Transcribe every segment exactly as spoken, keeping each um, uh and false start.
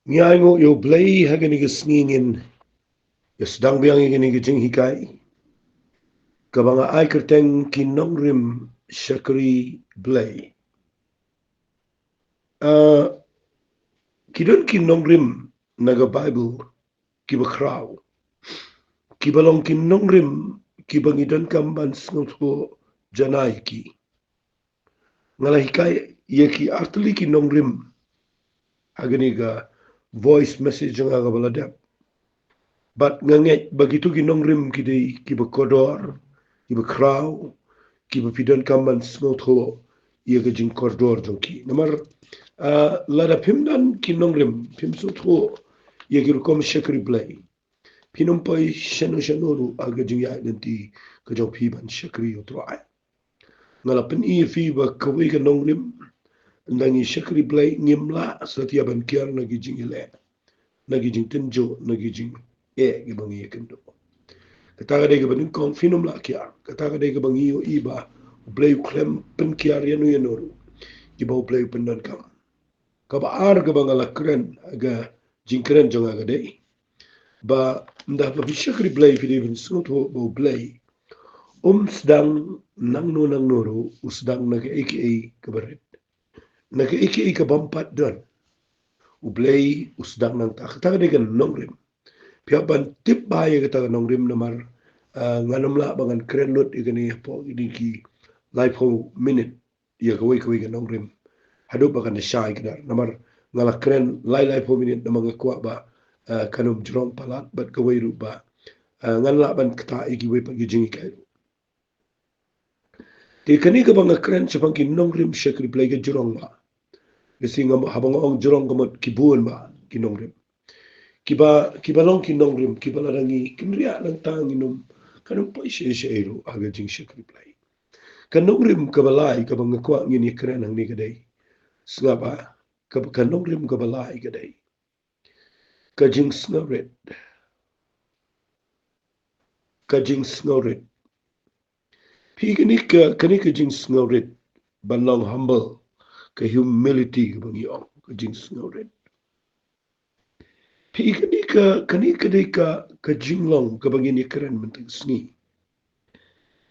Ngi ainguh ïa U Blei ha kane ka sngi ngin ïa sdang biang ïa kane ka jinghikai kaba nga ai kyrteng ki nongrim shakri Blei. Ah, ki don ki nongrim na ka Baibl kiba khraw, kiba long ki nongrim kiba ngi donkam ban sngewthuh janai ki. Nga la hikai ïa ki artylli ki nongrim ha kane ka voice message jong nga kaba la dep. Bad nga ngeit ba kito ki nongrim ki dei kiba kordor, kiba khraw, kiba phi donkam ban sngewthuh ïa ka jingkordor jong ki. Namar, ah, lada phim don ki nongrim, phim sngewthuh ïa ki rukom shakri Blei, phin ym poi shano shano ruh ha ka jingïaid lynti ka jong phi ban shakri ïa U Trai. Nga la pyni ïa phi ba kawei ka nongrim, ynda ngi shakri Blei ngim lah satia ban kiar na ki jingïaleh, na ki jingtynjuh, na ki jingeh kiba ngi ïakynduh. Kata ka dei kaba nyngkong, phin ym lah kiar. Kata ka dei kaba ngi ïohi ba U Blei u khlem pynkiar ïano ïano ruh kiba U Blei u pyndonkam. Kaba ar kaba nga la kren ha ka jingkren jong nga ka dei ba ynda ba phi shakri Blei phi dei ban sngewthuh ba U Blei um sdang nangno nangno ruh, u sdang na kaei kaei kaba rit, na kaei kaei kaba ym pat don. U Blei u sdang nangta. Kata ka dei ka nongrim. Phi hap ban tip bha ïa kata ka nongrim namar, ah, ngan ym lah ba ngan kren lut ïa kane hapoh kine ki laiphew minit ïa kawei kawei ka nongrim haduh ba kan da shai kdar. Namar nga la kren lai laiphew minit namar nga kwah ba, ah, kan ym jrong palat bad kawei ruh ba, ah, ngan lah ban ktah ïa kiwei pat ki jinghikai ruh. Te kane kaba nga kren shaphang ki nongrim shakri Blei ka jrong bha. Ka sngi nga, haba nga ong jrong ka mut ki bun bha ki nongrim. Kiba, kiba long ki nongrim kiba lada ngi kynriah nangta ngin ym, kan ym poi shaei shaei ruh ha ka jingshakri Blei. Ka nongrim kaba lai kaba nga kwah ngin ïakren hangne ka dei, sngap, ah, kaba, ka nongrim kaba lai ka dei ka jingsngewrit. Ka jingsngewrit. Phi, kane ka, kane ka jingsngewrit, ban long humble, ka humility kaba ngi ong, ka jingsngewrit. Phi, kane ka, kane ka dei ka, ka jinglong kaba ngin ïakren mynta ka sngi.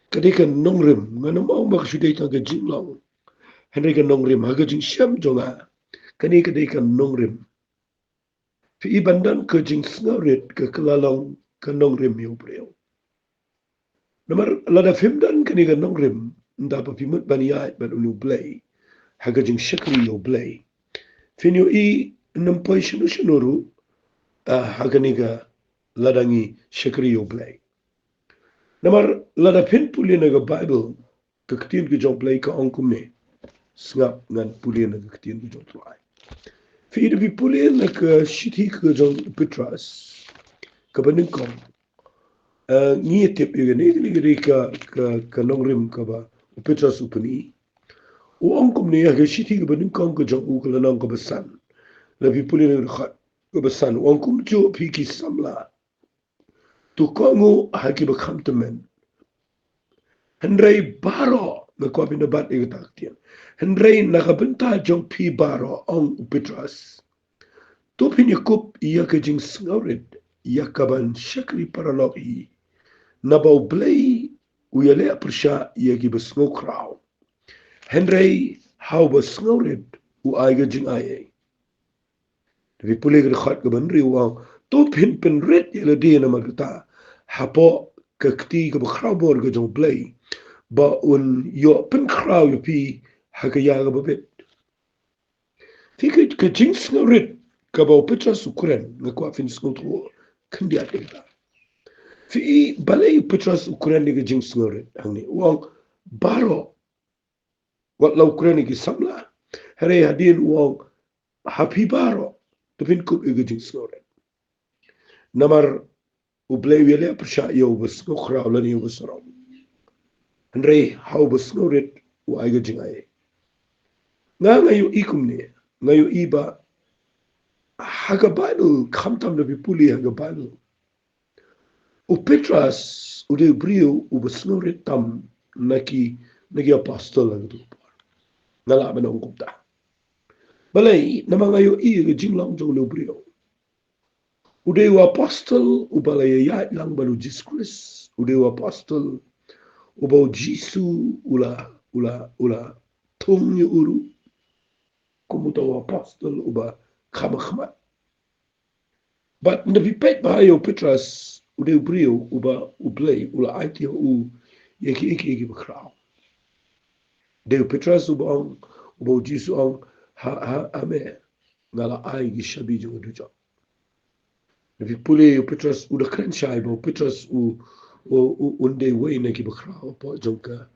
Ka dei ka nongrim, ngan ym ong ba ka shu dei tang ka jinglong, hynrei ka nongrim ha ka jingshem jong nga. Kane ka dei ka nongrim. Phi, ban don ka jingsngewrit ka, ka la long ka nongrim ïa u briew. Namar lada phim don kane ka nongrim, ynda ba phi mut ban ïaid bad une u Blei ha ka jingshakri ïa u Blei, phin ïohi, ngin ym poi shano shano ruh, ah, ha kane ka, lada ngi shakri ïa u Blei. Namar lada phin pule na ka Baibl, ka ktien ka jong u Blei ka ong kumne. Sngap, ngan pule na ka ktien ka jong u Trai. Phi, da phi pule na ka shithi ka jong u Petros kaba nyngkong. Eh, ngi tip ïa kane, kane ka dei ka, ka, ka nongrim kaba u Petros u pyni. U ong kumne ha ka shithi kaba nyngkong ka jong u, ka lynnong kaba san. Da phi pule na ka dkhot kaba san, u ong, kumjuh phi ki samla, to kohnguh ha kiba kham tymmen. Hynrei baroh, nga kwah phin da bat ïa kata ka ktien. Hynrei na ka bynta jong phi baroh, ong u Petros, to phin ïakup ïa ka jingsngewrit ïa kaban shakri paralok hi, naba u Blei u ïaleh pyrshah ïa kiba sngewkhraw, hynrei ha uba sngewrit u ai ka jingaiei. Da phi pule ka dkhot kaba hynriew, u ong, to phin pynrit ïa lade namar kata hapoh ka kti kaba khraw bor ka jong u Blei, ba un ïoh pynkhraw ïa phi ha ka ïa kaba bit. Phi, ka, ka jingsngewrit kaba u Petros u kren, nga kwah phin sngewthuh khyndiat ïa kata. Phi, balei u Petros u kren ïa ka jingsngewrit hangne? U ong baroh. Wat la u kren ïa ki samla, hynrei hadien u ong ha phi baroh, to phin kup ïa ka jingsngewrit. Namar u Blei u ïaleh pyrshah ïa uba sngewkhraw lane ïa uba sarong, hynrei ha uba sngewrit u ai ka jingaiei. Nga, nga ïohi kumne, nga ïohi ba ha ka Baibl, khamtam da phi pule ha ka Baibl, u Petros u dei u briew uba sngewrit tam na ki, na ki apostol ha kato ka por. Nga lah ban ong kumta. Balei? Namar nga ïohi ïa ka jinglong jong une u briew. U dei u apostol uba la ïaid lang bad u Jisu Khrist. U dei u apostol uba u Jisu u la, u la, u la thung ïa u ruh kum uta u apostol uba kham khmat. Bad ynda phi peit bha ïa u Petros, u dei u briew uba U Blei u la aiti ha u ïa kiei kiei kiba khraw. Dei u Petros uba ong, uba u Jisu ong, ha, ha, ha me nga la ai ki shabi jong ka dujok. Ynda phi pule ïa u Petros, u da kren shai ba u Petros u, u, u, un dei uwei na kiba khraw hapoh jong ka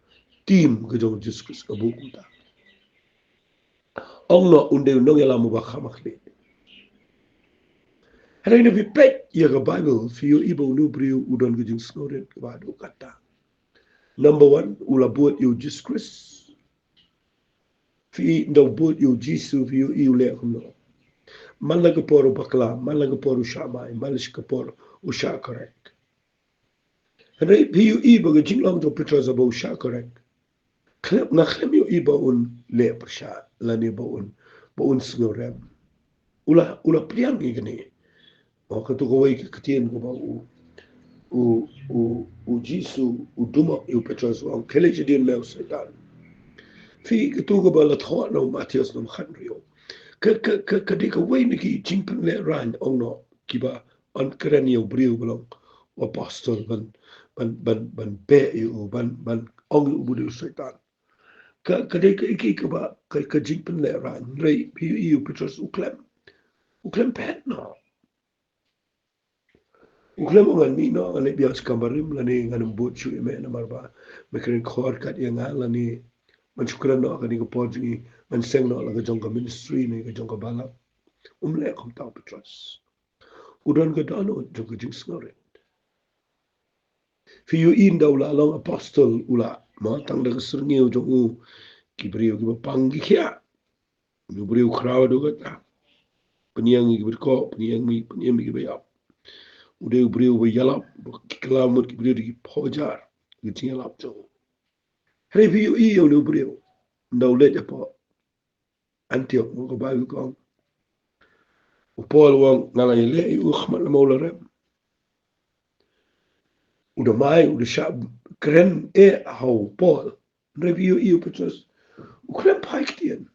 team ka jong u Jisu Khrist, ka buh kumta. Ong noh un dei u nongïalam uba kham khlieh. Hynrei ynda phi peit ïa ka Baibl, phi ïohi ba une u briew u don ka jingsngewrit kaba haduh katta. Number one, u la bud ïa u Jisu Khrist. Phi ïohi ynda u bud ïa u Jisu, phi ïohi u leh kumno. Man la ka por u bakla, man la ka por u shah mai, man la ka por u shah correct. Hynrei phi ïohi ba ka jinglong jong u Petros haba u shah correct, khlem, nga khlem ïohi ba un leh pyrshah lane ba un, ba un sngewrem. U la, u la pdiang ïa kane. Oh, kato kawei ka ktien kaba u, u, u, u Jisu u dumok ïa u Petros, u ong, khie leit shadien me u Soitan. Phi, kato kaba la thoh na u Mathaios lynnong khathynriew. Ka, ka, ka, ka dei kawei na ki jingpynlehraiñ, ong noh, kiba yn kren ïa u briew ba long u apostol ban, ban, ban, ban beh ïa u, ban, ban ong ïa u ba u dei u Soitan. Ka, ka dei kaei kaei kaba, ka, ka jingpynlehraiñ. Hynrei phi ïohi u Petros u khlem, u khlem phet noh. U khlem ong ngan mih noh, ngan leit biang sha ka barim, lane ngan ym bud shuh ïa me namar ba me kren khor kat ïa nga, lane ngan shu kren noh ha kane ka por jong ngi, ngan seng noh la ka jong ka ministry ne ka jong ka balang. Um leh kumta u Petros. U don ka dohnud jong ka jingsngewrit. Phi ïohi ynda u la long apostol u la, mo, tang da ka syrngiew jong u, ki briew kiba pang ki khiah. U briew khraw haduh katta. Pynïeng ïa kiba dkoh, pynïeng ïa, pynïeng ïa kiba ïap. U dei u briew uba ïalap, ba ki kylla mut ki briew da ki phojar, ki jingïalap jong u. Hynrei phi ïohi ïa une u briew ynda u leit hapoh Antiok, mo, ka Baibl ka ong, u Paul u ong, nga la ïaleh ïa u ha khmat lama u la rem. U da mai, u da shah kren eh ha u Paul. Hynrei phi ïohi u Petros u khlem phai ktien.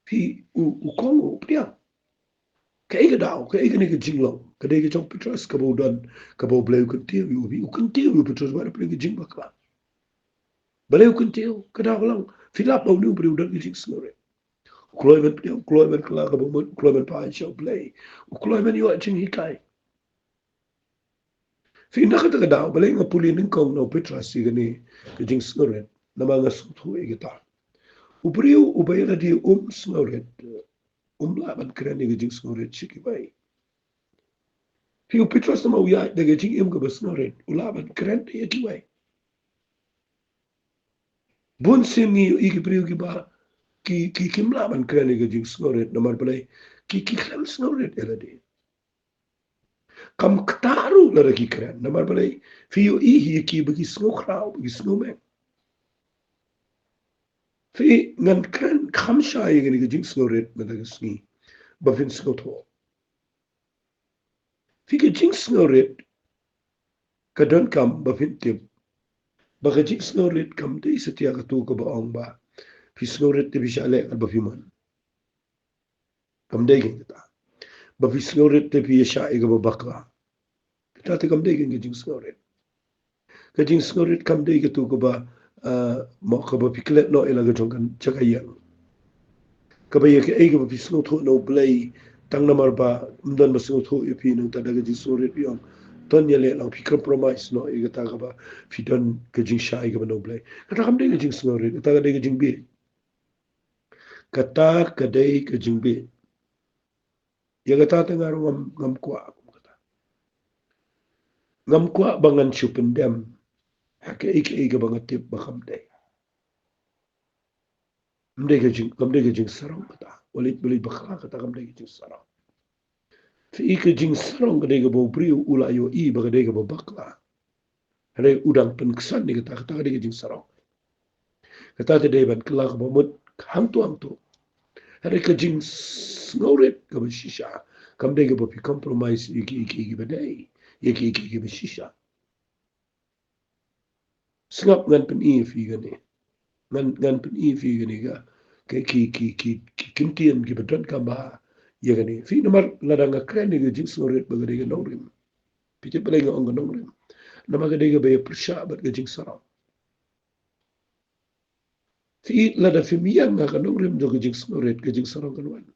Phi, u, u kong u pdiang. Kaei ka daw, kaei kane ka jinglong? Ka dei ka jong u Petros kaba u don, kaba U Blei u kyntiew ïa u, u kyntiew ïa u Petros ba da pdeng ka jingbakla. Balei u kyntiew? Ka daw ka long, phi lap ba une u briew u don ka jingsngewrit. U kloi ban pdiang, u kloi ban kylla kaba mut, u kloi ban phai sha U Blei, u kloi ban ïoh jinghikai. Phi, na kata ka daw, balei nga pule nyngkong na u Petros ïa kane ka jingsngewrit? Namar nga sngewthuh ïa kata. U briew uba ïa lade um sngewrit, um lah ban kren ïa ka jingsngewrit sha kiwei. Phi, u Petros namar u ïaid da ka jingim kaba sngewrit, u lah ban kren ïa kiwei. Bun sien ngi ïohi ki briew kiba, ki, ki, kim lah ban kren ïa ka jingsngewrit, namar balei? Ki, ki khlem sngewrit ïa lade. Kam ktah ruh lada ki kren, namar balei? Phi ïohi hi ïa ki ba ki sngew khraw, ba ki sngew meng. Phi, ngan kren kham shai ïa kane ka jingsngewrit mynta ka sngi, ba phin sngewthuh. Phi, ka jingsngewrit ka donkam ba phin tip ba ka jingsngewrit kam dei satia kato kaba ong ba phi sngewrit te phi shah leh kat ba phi mon. Kam dei kein kata. Ba phi sngewrit te phi ïa shah ïa kaba bakla. Kata te kam dei kein ka jingsngewrit. Ka jingsngewrit kam dei kato kaba, ah, mo, kaba phi klet noh ïa la ka jong ka jaka ïeng. Kaba ïa kaei kaba phi sngewthuh na U Blei, tang namar ba ym don ba sngewthuh ïa phi, nangta da ka jingsngewrit phi ong, to ngin ïaleh lang, phi compromise noh ïa kata kaba phi don ka jingshai kaba na U Blei. Kata kam dei ka jingsngewrit, kata ka dei ka jingbieit. Kata ka dei ka jingbieit. Ïa kata te nga ruh ngam, ngam kwah kum kata. Ngam kwah ba ngan shu pyndem ha kaei kaei kaba nga tip ba kam dei. Kam dei ka jing, kam dei ka jingsarong kata. Wat leit, wat leit bakla, kata kam dei ka jingsarong. Phi, ka jingsarong ka dei kaba u briew u la ïohi ba ka dei kaba bakla. Hynrei u dang pynksan ïa kata, kata ka dei ka jingsarong. Kata te dei ban kylla kaba mut hangto hangto. Hynrei ka jingsngewrit kaba shisha, Kam dei kaba phi compromise ïa ki, ïa ki, ïa ki ba dei, ïa ki, ïa ki, ïa ki ba shisha. Sngap, ngan pyni ïa phi kane. Ngan, ngan pyni ïa phi kane ka, ka ki, ki, ki, ki ktien kiba donkam bha ïa kane. Phi, namar lada nga kren ïa ka jingsngewrit ba ka dei ka nongrim, phi tip balei nga ong ka nongrim? Namar ka dei kaba ïapyrshah bad ka jingsarong. Phi, lada phim ïeng ha ka nongrim jong ka jingsngewrit, ka jingsarong kan wan.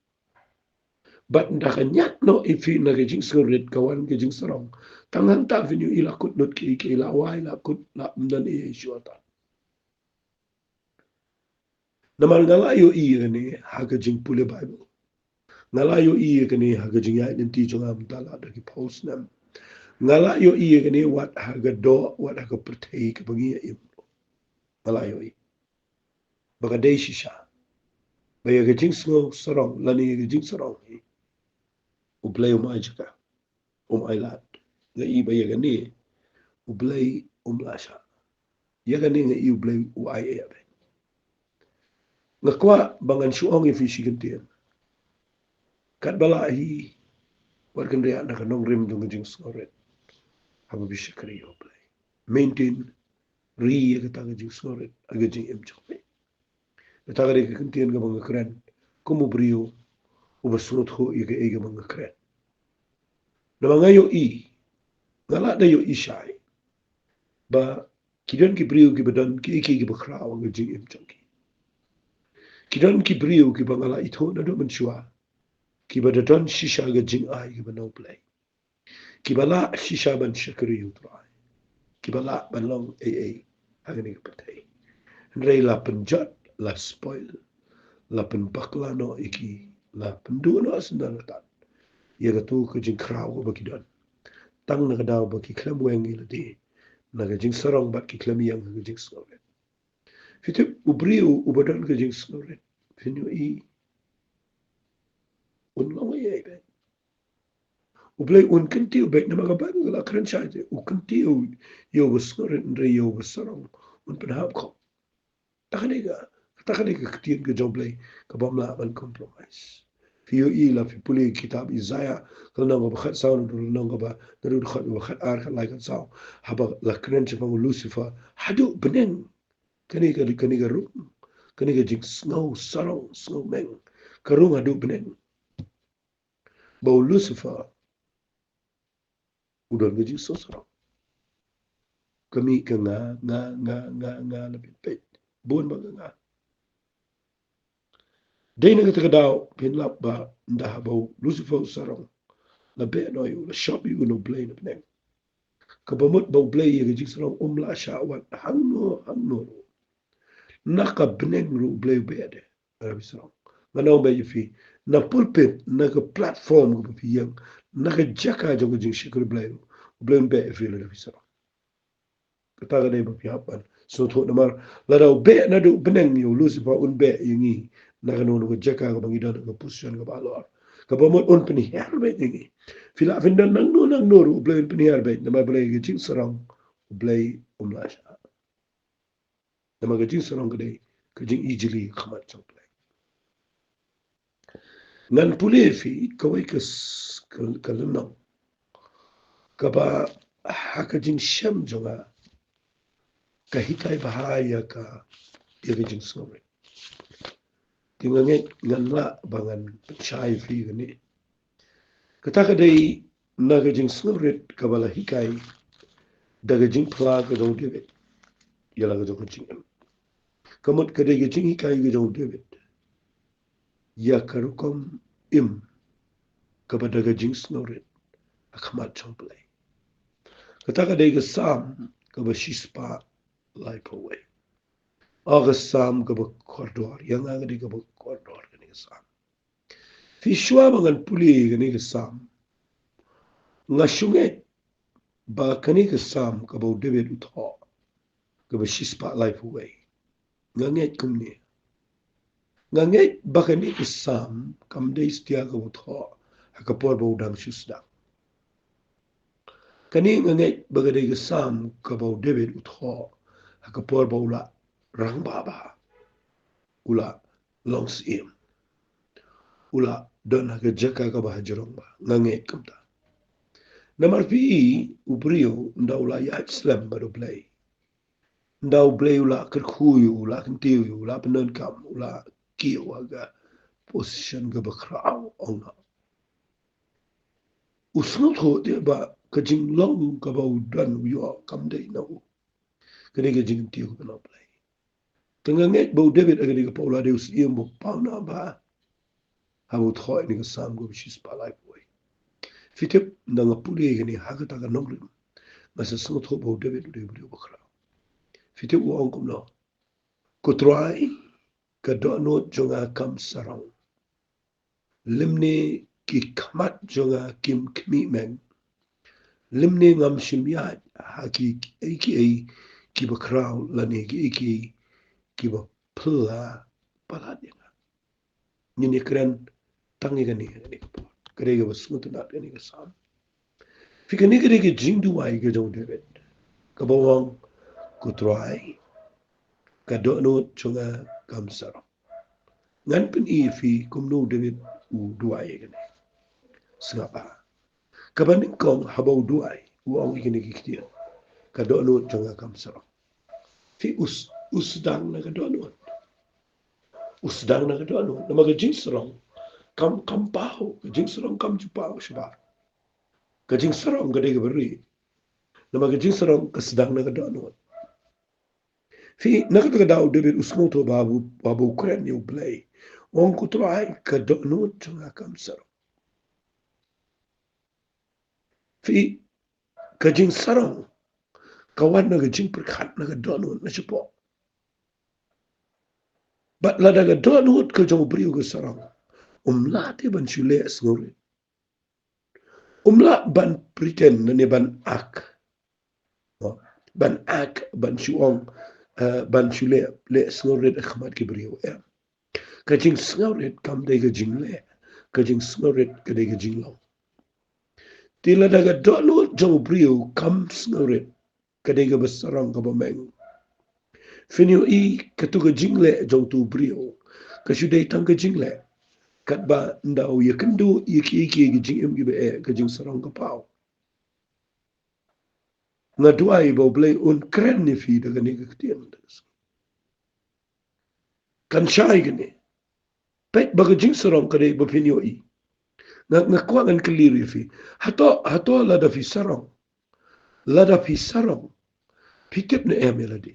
Bad ynda ka ñiad noh ïa phi na ka jingsngewrit, ka wan ka jingsarong. Tang hangta phin ïohi la kut lut kiei kiei, la wai, la kut, la ym don ei ei shuh. Namar nga la ïohi ïa kane ha ka jingpule Baibl. Nga la ïohi ïa kane ha ka jingïaid lynti jong nga mynta la da ki phew snem. Nga la ïohi ïa kane wat ha ka doh, wat ha ka pyrthei kaba ngi ïa im. Nga la ïohi ba ka dei shisha ba ïa ka jingsngew sarong lane ïa ka jingsarong hi, U Blei um ai jaka, um ai lad. Nga i ba ïa kane U Blei um lah shah. Ïa kane nga i U Blei u ai ïa bad nga kwah ba ngan shu ong ïa phi shi kyntien. Katba lah hi, wat kynriah na ka nongrim jong ka jingsngewrit haba phi shakri ïa U Blei. Maintain, ri ïa kata ka jingsngewrit ha ka jingim jong phi. Kata ka dei ka kyntien kaba nga kren kum u briew uba sngewthuh ïa kaei kaba nga kren. Namar nga ïohi, nga la da ïohi shai ba ki don ki briew kiba don kiei kiei kiba khraw ha ka jingim jong ki. Ki don ki briew kiba nga la ithuh naduh mynshuwa, kiba da don shisha ka jingai kaba na U Blei, kiba lah shisha ban shakri ïa U Trai, kiba lah ban long ei ei ha kane ka pyrthei. Hynrei la pynjot, la spoil, la pynbakla noh ïa ki, la pynduh noh syndon ryngkat ïa kato ka jingkhraw kaba ki don, tang na ka daw ba ki khlem weng ïa lade na ka jingsarong bad ki khlem ïeng ha ka jingsngewrit. Phi tip, u briew uba don ka jingsngewrit, phin ïohi, un long ei ei beit. U Blei un kyntiew beit, namar ka Baibl ka la kren shai te, u kyntiew ïa uba sngewrit, hynrei ïa uba sarong un pynhap khop. Kata ka dei ka, kata ka dei ka ktien ka jong U Blei kaba ym lah ban compromise. Phi ïohi, la phi pule kitab Isaiah, ka lynnong kaba khatsaw, naduh lynnong kaba, naduh dkhot kaba khatar, khatlai, khatsaw, haba la kren shaphang u Lucifer, haduh bneng. Kane ka, kane ka rung, kane ka jingsngew sarong, sngew meng, ka rung haduh bneng ba u Lucifer u don ka jingsngew sarong. Ka mih ka nga, nga, nga, nga, nga, la peit peit, bun ba ka nga. Dei na kata ka daw phin lap ba ynda haba u Lucifer u sarong, la beh noh ïa u, la shop ïa u na U Blei na bneng. Kaba mut ba U Blei ïa ka jingsarong um lah shah wad hangno hangno ruh. Na ka bneng ruh U Blei u beh de lada phi sarong. Ngan ong beit ïa phi, na pulpit, na ka platform kaba phi ïeng, na ka jaka jong ka jingshakri Blei ruh, U Blei un beh ïa phi lada phi sarong. Kata ka dei ba phi hap ban sngewthuh, namar lada u beh naduh bneng ïa u Lucifer, un beh ïa ngi na kano kano ka jaka kaba ngi don, ka position kaba halor. Kaba mut un pynhiar beit ïa ngi. Phi lah phin don nangno nangno ruh, U Blei un pynhiar beit, namar balei? Ka jingsarong U Blei um lah shah. Namar ka jingsarong ka dei ka jingijli ha khmat jong U Blei. Ngan pule ïa phi kawei ka s-, ka, ka lynnong kaba ha ka jingshem jong nga ka hikai bha ïa ka, ïa ka jingsngewrit. Te nga ngeit ngan lah ba ngan pynshai ïa phi kane. Kata ka dei na ka jingsngewrit kaba la hikai da ka jingphla ka jong u David ïa la ka jong ka jingim. Ka mut ka dei ka jinghikai ka jong u David ïa ka rukom im kaba da ka jingsngewrit ha khmat jong U Blei. Kata ka dei ka Salm kaba shispah laiphew wei. O, ka Salm kaba kordor, ïa nga ka dei kaba kordor kane ka Salm. Phi, shuwa ba ngan pule ïa kane ka Salm, nga shu ngeit ba kane ka Salm kaba u David u thoh, kaba shispah laiphew wei, nga ngeit kumne. Nga ngeit ba kane ka Salm kam dei satia kaba u thoh ha ka por ba u dang shu sdang. Kane nga ngeit ba ka dei ka Salm kaba u David u thoh ha ka por ba u la rangbah bha, u la long syiem. u la don ha ka jaka kaba hajrong bha. Nga ngeit kumta. Namar phi, u briew, ynda u la ïaid slem bad U Blei, ynda U Blei u la kyrkhu ïa u, u la kyntiew ïa u, u la pyndonkam, u la kiew ha ka position kaba khraw, ong nga. U sngewthuh te ba ka jinglong kaba u don u ïoh kam dei na u. Ka dei ka jingkyntiew kaba na U Blei. Te nga ngeit ba u David ha kane ka por u la dei u syiem ba pawnam bha haba u thoh ïa kane ka Salm kaba shispah laiphew wei. Phi tip, ynda nga pule ïa kane ha kata ka nongrim, nga sa sngewthuh ba u David u dei u briew ba khraw. Phi tip u ong kumno: Ko Trai, ka dohnud jong nga kam sarong, lymne ki khmat jong nga kim khmih meng, lymne ngam shym ïaid ha kiei kiei kiba khraw lane kiei kiei kiba phylla palat ïa nga. Ngin ïa kren tang ïa kane, kane ka por. Ka dei kaba sngewtynnat kane ka Salm. Phi, kane ka dei ka jingduwai ka jong u David, kaba ong: Ko Trai, ka dohnud jong nga kam sarong. Ngan pyni ïa phi kumno u David u duwai ïa kane. Sngap bha. Kaba nyngkong haba u duwai, u ong ïa kine ki ktien: Ka dohnud jong nga kam sarong. Phi, u s-, u sdang na ka dohnud. U sdang na ka dohnud. Namar ka jingsarong kam, kam paw, ka jingsarong kam ju paw shabar. Ka jingsarong ka dei kaba rieh. Namar ka jingsarong ka sdang na ka dohnud. Phi, na kata ka daw u David u sngewthuh ba u, ba u kren ïa U Blei. U ong: Ko Trai, ka dohnud jong nga kam sarong. Phi, ka jingsarong ka wan na ka jingpyrkhat na ka dohnud na shapoh. Bad lada ka dohnud ka jong u briew ka sarong, um lah te ban shu leh sngewrit. Um lah ban pretend ne ban act. Ban act, ban shu ong, eh, ban shu leh, leh sngewrit ha khmat ki briew, em. Ka jingsngewrit kam dei ka jingleh, ka jingsngewrit ka dei ka jinglong. Te lada ka dohnud jong u briew kam sngewrit, ka dei kaba sarong kaba meng. Phin ïohi katu ka jingleh jong utu u briew ka shu dei tang ka jingleh katba ynda u ïakynduh ïa kiei kiei ki jingim kiba eh, ka jingsarong ka paw. Nga duwai ba U Blei un kren ïa phi da kane ka ktien. Kan shai kane. Peit ba ka jingsarong ka dei ba phin ïohi. Nga, nga kwah ngan kylli ïa phi. Hato, hato lada phi sarong, lada phi sarong, phi tip ne em ïa lade?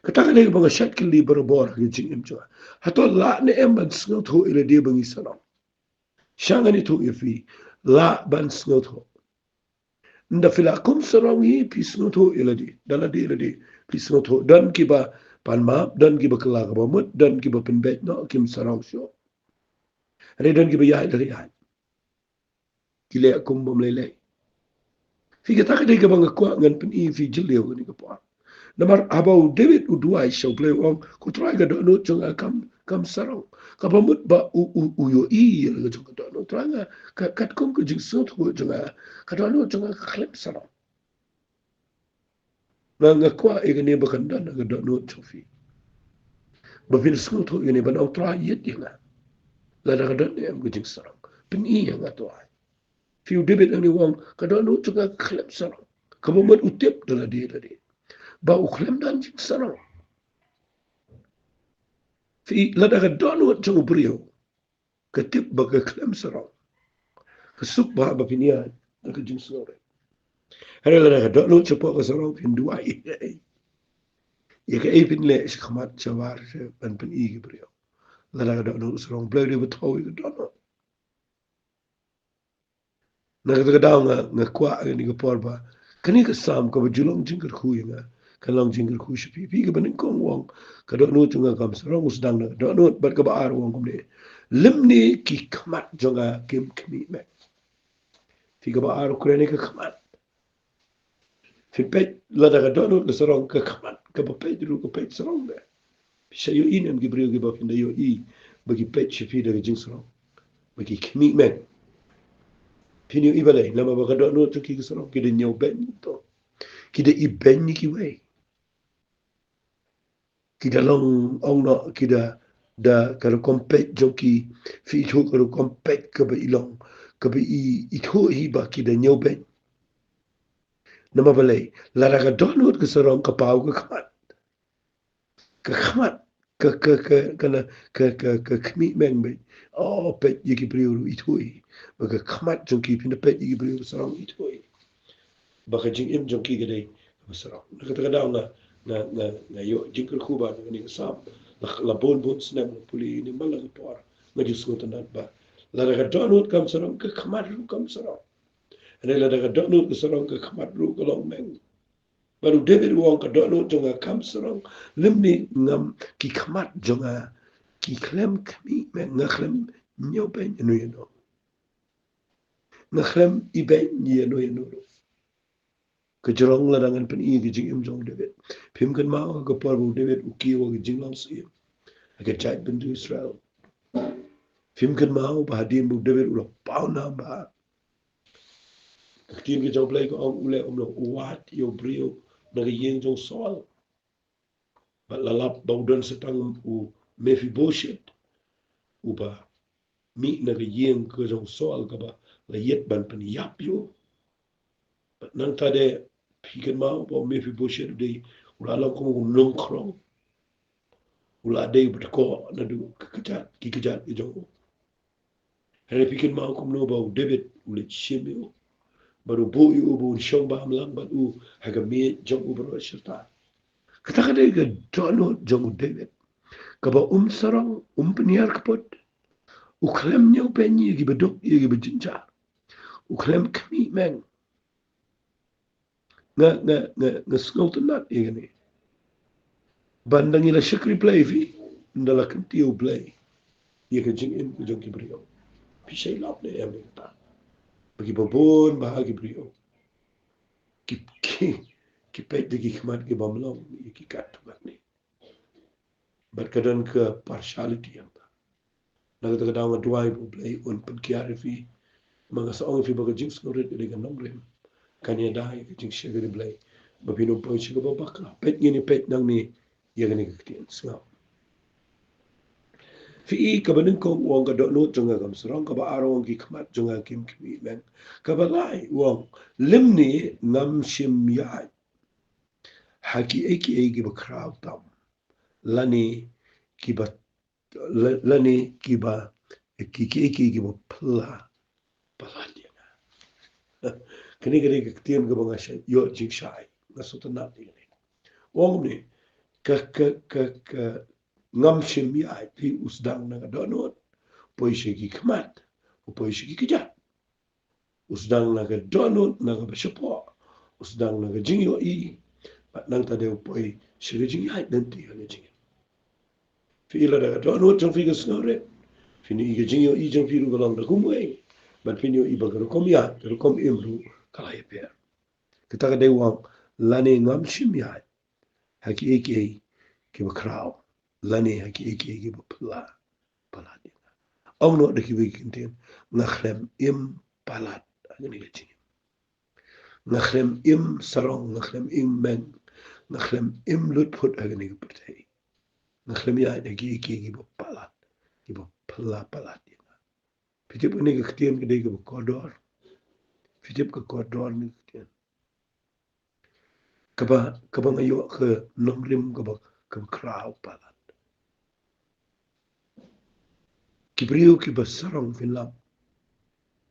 Kata ka dei kaba nga shait kylli barabor ha ka jingim jong nga. Hato lah ne em ban sngewthuh ïa lade ba ngi sarong? Sha ngan ïathuh ïa phi, lah ban sngewthuh. Ynda phi lah kum sarong hi, phi sngewthuh ïa lade, da lade lade phi sngewthuh. Don kiba pan map, don kiba kylla kaba mut, don kiba pynbeit noh, kim sarong shuh. Hynrei don kiba ïaid da ka ïaid. Ki leh kum bym lei lei. Phi, kata ka dei kaba nga kwah ngan pyni ïa phi jylliew kane ka por. Namar haba u David u duwai sha U Blei u ong, Ko Trai, ka dohnud jong nga kam, kam sarong. Kaba mut ba u, u, u ïohi ïa la ka jong ka dohnud. Trai, nga, ka, katkum ka jingsngewthuh jong nga, ka dohnud jong nga ka khlem sarong. Nga, nga kwah ïa kane ba kan don ha ka dohnud jong phi. Ba phin sngewthuh ïa kane, ban ong, Trai, ïeit ïa nga. Lada ka don ne em ka jingsarong, pyni ïa nga, Trai. Phi, u David hangne u ong, ka dohnud jong nga ka khlem sarong. Kaba mut u tip da lade lade ba u khlem don jingsarong. Phi, lada ka dohnud jong u briew ka tip ba ka khlem sarong, ka suk bha ba phin ïaid da ka jingsngewrit. Hynrei lada ka dohnud shapoh ka sarong, phin duwai ïa kaei? Ïa kaei phin leh shakhmat shabar ban pyni ïa ki briew? Lada ka dohnud sarong, Blei u dei ba thaw ïa ka dohnud. Na kata ka daw nga, nga kwah ha kane ka por ba kane ka Salm kaba ju long jingkyrkhu ïa nga, ka long jingkyrkhu sha phi. Phi, kaba nyngkong u ong, ka dohnud jong nga kam sarong, u sdang na ka dohnud. Bad kaba ar u ong kumne: Lymne ki khmat jong nga kim khmih meng. Phi, kaba ar u kren ïa ka khmat. Phi peit, lada ka dohnud ka sarong, ka khmat kaba peit ruh ka peit sarong bha. Phi sa ïohi ne em ki briew kiba phin da ïohi ba ki peit sha phi da ka jingsarong, ba ki khmih meng? Phin ïohi balei? Namar ba ka dohnud jong ki ka sarong. Ki da ñiewbeiñ to, ki da ibeiñ ïa kiwei, ki da long, ong noh, ki da da ka rukom peit jong ki, phi ithuh ka rukom peit kaba i long, kaba i, ithuh hi ba ki da ñiewbeiñ. Namar balei, lada ka dohnud ka sarong ka paw ka khmat. Ka khmat, ka, ka, ka, ka na, ka, ka, ka khmih meng beit. Oh, peit ïa ki briew ruh ithuh hi ba ka khmat jong ki, phin da peit ïa ki briew sarong ithuh hi ba ka jingim jong ki ka dei kaba sarong. Na kata ka daw nga, nga, nga, nga ïoh jingkyrkhu ba na kane ka Salm la, la bun bun snem nga pule ïa kane man la ka por. Nga ju sngewtynnat ba lada ka dohnud kam sarong, ka khmat ruh kam sarong. Hynrei lada ka dohnud ka sarong, ka khmat ruh ka long meng. Bad u David u ong, ka dohnud jong nga kam sarong, lymne ngam, ki khmat jong nga ki khlem khmih meng, nga khlem ñiewbeiñ ïano ïano. Nga khlem ibeiñ ïano ïano ruh. Ka jrong lada ngan pyni ïa ka jingim jong u David. Phim kynmaw ha ka por ba u David u kiew ha ka jinglong syiem ha ka jaitbynriew Israel. Phim kynmaw ba hadien ba u David u la paw nam bha, ka ktien ka jong U Blei ka ong, u leh, um long, u wad ïa u briew na ka ïing jong u Saul. Bad la lap ba u don sa tang u Mephibosheth, uba mih na ka ïing ka jong u Saul, kaba la ïeit ban pynïap ïa u. Bad nangta de phi kynmaw ba u Mephibosheth u dei, u la long kum u nongkhrong. U la dei uba dkoh naduh ki kjat, ki kjat ki jong u. Hynrei phi kynmaw kumno ba u David u leit shim ïa u bad u buh ïa u ba un shong bamlang bad u ha ka miej jong u baroh shi taïew. Kata ka dei ka dohnud jong u David, kaba um sarong, um pynhiar kput. U khlem ñiewbeiñ ïa kiba duk, ïa kiba jynjar. U khlem khmih meng. Nga, nga, nga, nga sngewtynnat ïa kane. Ban da ngi la shakri Blei, phi, ynda la kyntiew Blei ïa ka jingim ka jong ki briew, phi shait lap ne em ïa kata? Ba kiba bun bha ki briew ki, ki, ki peit da ki khmat ki bym long ïa ki katto katne. Bad ka don ka partiality hangta. Na kata ka daw nga duwai ba U Blei un pynkiar ïa phi. Ma nga sa ong ïa phi ba ka jingsngewrit ka dei ka nongrim, kan ïada ïa ka jingshakri Blei, ba phin ym poi sha kaba bakla. Peit, ngin ïa peit nangne ïa kane ka ktien, sngap. Phi i, kaba nyngkong u ong ka dohnud jong nga kam sarong, kaba ar u ong ki khmat jong nga kim khmih meng, kaba lai u ong lymne ngam shym ïaid ha kiei kiei kiba khraw tam, lane kiba, la-, lane kiba, ki, kiei kiei kiba phylla palat ïa nga. Kane ka dei ka ktien kaba nga shait ïoh jingshai, nga sngewtynnat ïa kane. U ong kumne, ka, ka, ka, ka ngam shym ïaid, phi, u sdang na ka dohnud, poi sha ki khmat, u poi sha ki kjat. U sdang na ka dohnud, na kaba shapoh, u sdang na ka jingïohi, bad nangta de u poi sha ka jingïaid lynti ha ka jingim. Phi i, lada ka dohnud jong phi ka sngewrit, phin ïohi ka jingïohi jong phi ruh ka long da kumwei, bad phin ïohi ba ka rukom ïaid, ka rukom im ruh ka la ïapher. Kata ka dei u ong, lane ngam shym ïaid ha kiei kiei kiba khraw, lane ha kiei kiei kiba phylla palat ïa nga. Ong noh da kiwei ki ktien, nga khlem im palat ha kane ka jingim. Nga khlem im sarong, nga khlem im meng, nga khlem im lut phut ha kane ka pyrthei. Nga khlem ïaid ha kiei kiei kiba palat, kiba phylla palat ïa nga. Phi tip kane ka ktien ka dei kaba kordor. Phi tip ka kordor kane ka ktien. Kaba, kaba nga ïoh ka nongrim kaba, kaba khraw palat. Ki briew kiba sarong, phin lap,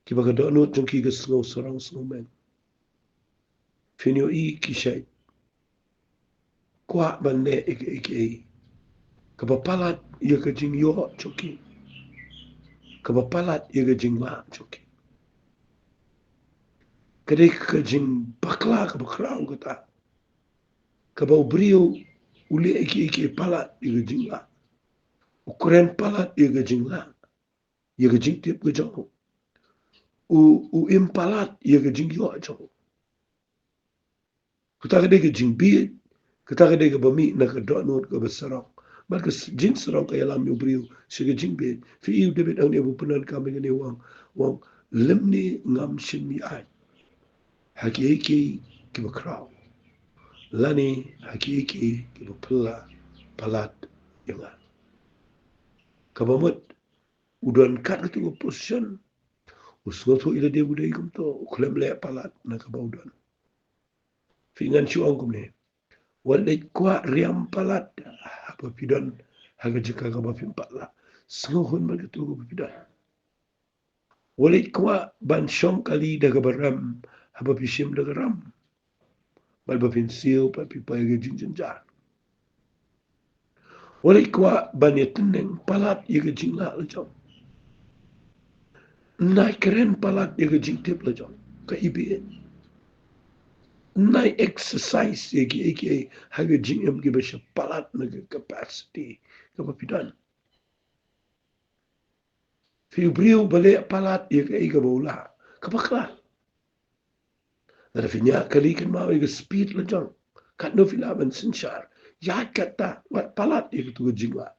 kiba ka dohnud jong ki ka sngew sarong sngew meng, phin ïohi ki shait kwah ban leh ïa kiei kiei kaba palat ïa ka jingïoh jong ki, kaba palat ïa ka jinglah jong ki. Ka dei ka jingbakla kaba khraw kata, kaba u briew u leh ïa kiei kiei palat ïa ka jinglah, u kren palat ïa ka jinglah, ïa ka jingtip ka jong u, u, u im palat ïa ka jingïoh jong u. Kata ka dei ka jingbieit, kata ka dei kaba mih na ka dohnud kaba sarong. Bad ka s-, jingsarong ka ïalam ïa u briew sha ka jingbieit. Phi i, u David hangne ba u pyndonkam ïa kane, u ong, u ong, lymne ngam shym ïaid ha kiei kiei kiba khraw, lane ha kiei kiei kiba phylla palat ïa nga. Kaba mut u don kat katu ka position, u sngewthuh ïa lade ba u dei kumto, u khlem leh palat na kaba u don. Phi, ngan shu ong kumne. Wat leit kwah riam palat haba phi don ha ka jaka kaba phim pat lah. Sngewhun bad katu kaba phi don. Wat leit kwah ban shong kali da kaba rem haba phi shim da ka rem. Bad ba phin siew pat phi poi ha ka jingjynjar. Wat leit kwah ban ïa tyneng palat ïa ka jinglah la jong. Nai kren palat ïa ka jingtip la jong ka, i bieit. Nai exercise ïa kiei kiei ha ka jingim kiba sha palat na ka capacity kaba phi don. Phi u briew ba leh palat ïa kaei kaba u lah, kaba khlaiñ. Lada phi ñiah kali, kynmaw ïa ka speed la jong. Katno phi lah ban synshar. Ïaid katta, wat palat ïa katu ka jinglah.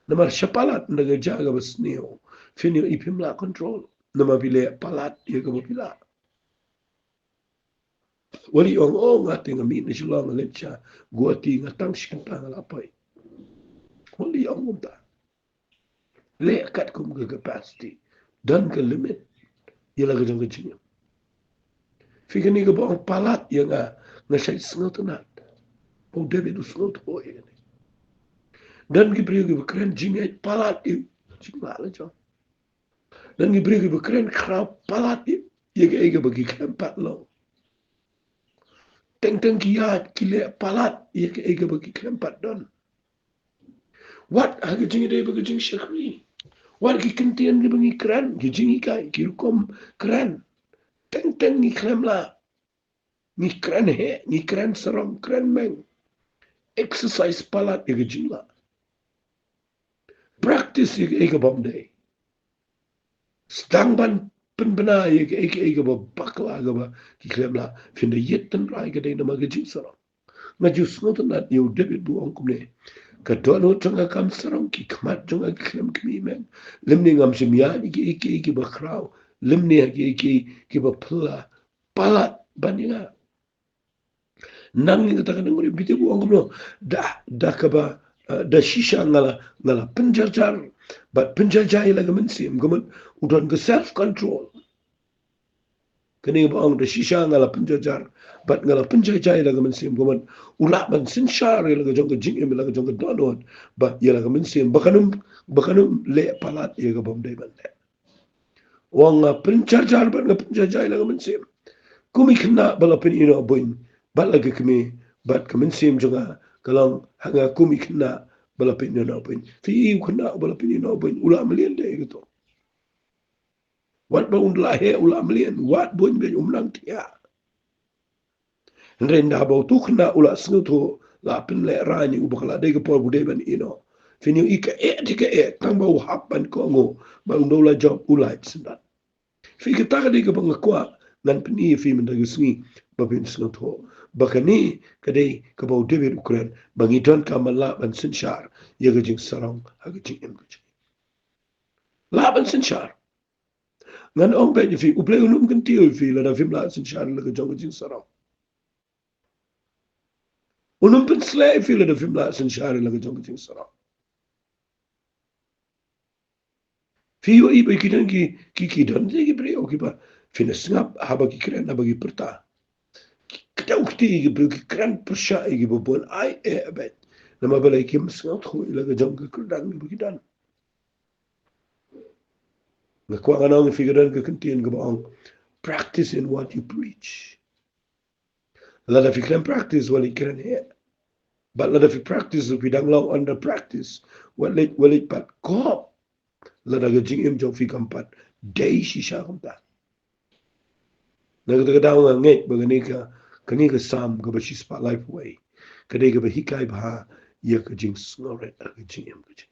Namar sha palat na ka jaka kaba sniew, phin ïohi phim lah control. Namar phi leh palat ïa kaba phi lah. Wat leit ong, oh, nga te nga mih na Shillong, nga leit sha Guwahati, nga tang shi kynta nga la poi. Wat leit ong kumta. Leh katkum ka capacity. Don ka limit ïa la ka jong ka jingim. Phi, kane kaba ong palat ïa nga, nga shait sngewtynnat. Ba u David u sngewthuh ïa kane. Don ki briew kiba kren jingngeit palat ïa ka jinglah la jong. Don ki briew kiba kren khraw palat ïa, ïa kaei kaba ki khlem pat long. Teng teng ki ïaid ki leh palat ïa kaei kaba ki khlem pat don. Wat ha ka jingïadei bad ka jingshakri. Wat ki kyntien kiba ngi kren, ki jinghikai, ki rukom kren. Teng teng ngi khlem lah. Ngi kren heh, ngi kren sarong, kren meng. Exercise palat ïa ka jinglah. Practice ïa kaei kabym dei. Sdang ban pynbna ïa kaei kaei kaba bakla kaba ki khlem lah. Phin da ïit tynrai ka dei namar ka jingsarong. Nga ju sngewtynnat ïa u David ba u ong kumne. Ka dohnud jong nga kam sarong, ki khmat jong nga ki khlem khmih meng. Lymne ngam shym ïaid ïa kiei kiei kiba khraw. Lymne ha kiei kiei kiba phylla. Palat ban ïa nga. Nang ïa kata ka nongrim, phi tip u ong kumno. Da, da kaba, eh, da shisha nga la, nga la pynjarjar bad pynjaijai ïa la ka mynsiem, ka mut u don ka self control. Kane ba ong da shisha nga la pynjarjar bad nga la pynjaijai ïa la ka mynsiem, ka mut u lah ban synshar ïa la ka jong ka jingim, ïa la ka jong ka dohnud bad ïa la ka mynsiem ba kan ym, ba kan ym leh palat ïa kabym dei ban leh. U ong nga pynjarjar bad nga pynjaijai ïa la ka mynsiem. Kum i khynnah ba la pynïoh noh buiñ bad la ka kmie, bad ka mynsiem jong nga ka long ha nga kum i khynnah ba la pynïoh noh buiñ. Phi i u khynnah ba la pynïoh noh buiñ u lah mlien de ïa kato. Wat ba un lah heh u lah mlien, wat buiñ bad um nang thiah. Hynrei ynda ba utu u khynnah u la sngewthuh, la pynlehraiñ ïa u ba ka la dei ka por ba u dei ban ïoh noh. Phin ïohi kaei te kaei tang ba u hap ban kohnguh, ba ynda u la jop u la ïeit syndat. Phi, kata ka dei kaba nga kwah ngan pyni ïa phi mynta ka sngi ba phin sngewthuh. Ba kane ka dei kaba u David u kren ba ngi donkam ban lah ban synshar ïa ka jingsarong ha ka jingim ka jong ngi. Lah ban synshar. Ngan ong beit ïa phi, U Blei un ym kyntiew ïa phi lada phim lah synshar ïa la ka jong ka jingsarong. Un ym pynsleh ïa phi lada phim lah synshar ïa la ka jong ka jingsarong. Phi ïohi ba ki don ki, ki, ki don ki briew kiba phin ïa sngap haba ki kren, haba ki pyrta. Ki kdew kti ki briew, ki kren pyrshah ïa kiba bun, ai eh beit. Namar balei? Kim sngewthuh ïa la ka jong ka kyrdan ba ki don. Nga kwah ngan ong ïa phi, ka don ka kyntien kaba ong, "Practice in what you preach." Lada phi khlem practice, wat leit kren heh. Bad lada phi practice, phi dang long under practice, wat leit, wat leit pat kop. Lada ka jingim jong phi kam pat dei shisha kumta. Na kata ka daw nga ngeit ba kane ka, kane ka Salm kaba shispah laiphew wei ka dei kaba hikai bha ïa ka jingsngewrit ha ka jingim ka jong ngi.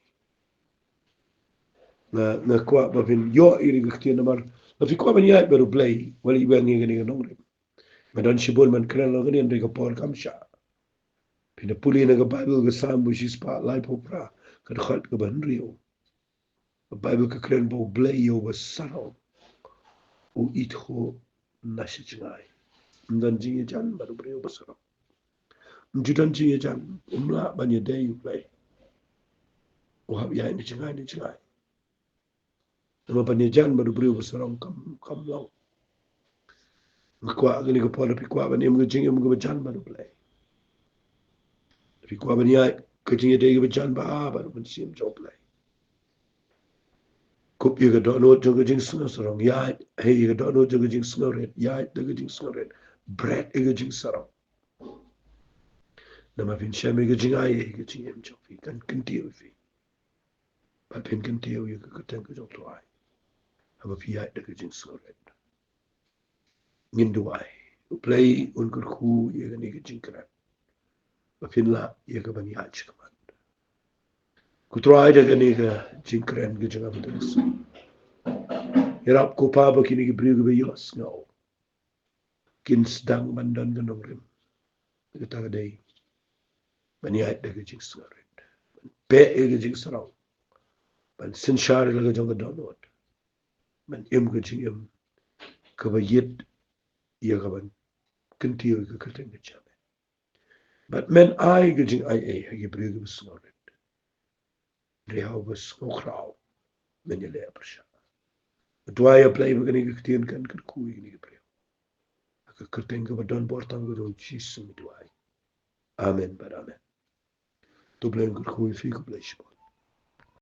Nga, nga kwah ba phin ïoh ïa kane ka ktien namar lada phi kwah ban ïaid bad U Blei, wat leit weng ïa kane ka nongrim. Nga don shibun ban kren halor kane hynrei ka por kam shah. Phin da pule na ka Baibl, ka Salm ba shispah laiphew phra, ka dkhot kaba hynriew. Ka Baibl ka kren ba U Blei ïa uba sarong u ithuh na shi jngai. Ym don jingïajan bad u briew uba sarong. Ym ju don jingïajan, um lah ban ïadei U Blei. U hap ïaid na jngai na jngai. Namar ban ïajan bad u briew ba sarong kam, kam long. Nga kwah kane ka por, phi kwah ban im ka jingim kaba jan bad U Blei. Phi kwah ban ïaid ka jingïadei kaba jan bha bad u Mynsiem jong U Blei. Kup ïa ka dohnud jong ka jingsngew sarong, ïaid, heh, ïa ka dohnud jong ka jingsngew rit, ïaid da ka jingsngew rit. Bret ïa ka jingsarong. Namar phin shem ïa ka jingai, ïa ka jingim jong phi, kan kyntiew ïa phi. Bad phin kyntiew ïa ka kyrteng ka jong U Trai. Haba phi ïaid da ka jingsngew rit. Ngin duwai. U Blei un kyrkhu ïa kane ka jingkren. Ba phin lah ïa ka ban ïaid shakhmat. Ko Trai, da kane ka jingkren ka jong nga mynta ka sngi, ïarap ko Pa ba kine ki briew kiba ïohsngew kin sdang ban don ka nongrim. Kata ka dei ban ïaid da ka jingsngew rit, ban peit ïa ka jingsarong, ban synshar ïa la ka jong ka dohnud, ban im ka jingim kaba ïit ïa ka ban kyntiew ïa ka kyrteng ka jong me. Bad men ai ka jingai ei ha ki briew kiba sngew rit. Hynrei ha uba sngew khraw men ïaleh pyrshah. Nga duwai, A Blei, ba kane ka ktien kan kyrkhu ïa kine ki briew. Ha ka kyrteng kaba don bor tang ka jong U Jisu ngi duwai. Amen bad amen. To U Blei un kyrkhu ïa phi, khublei shibun.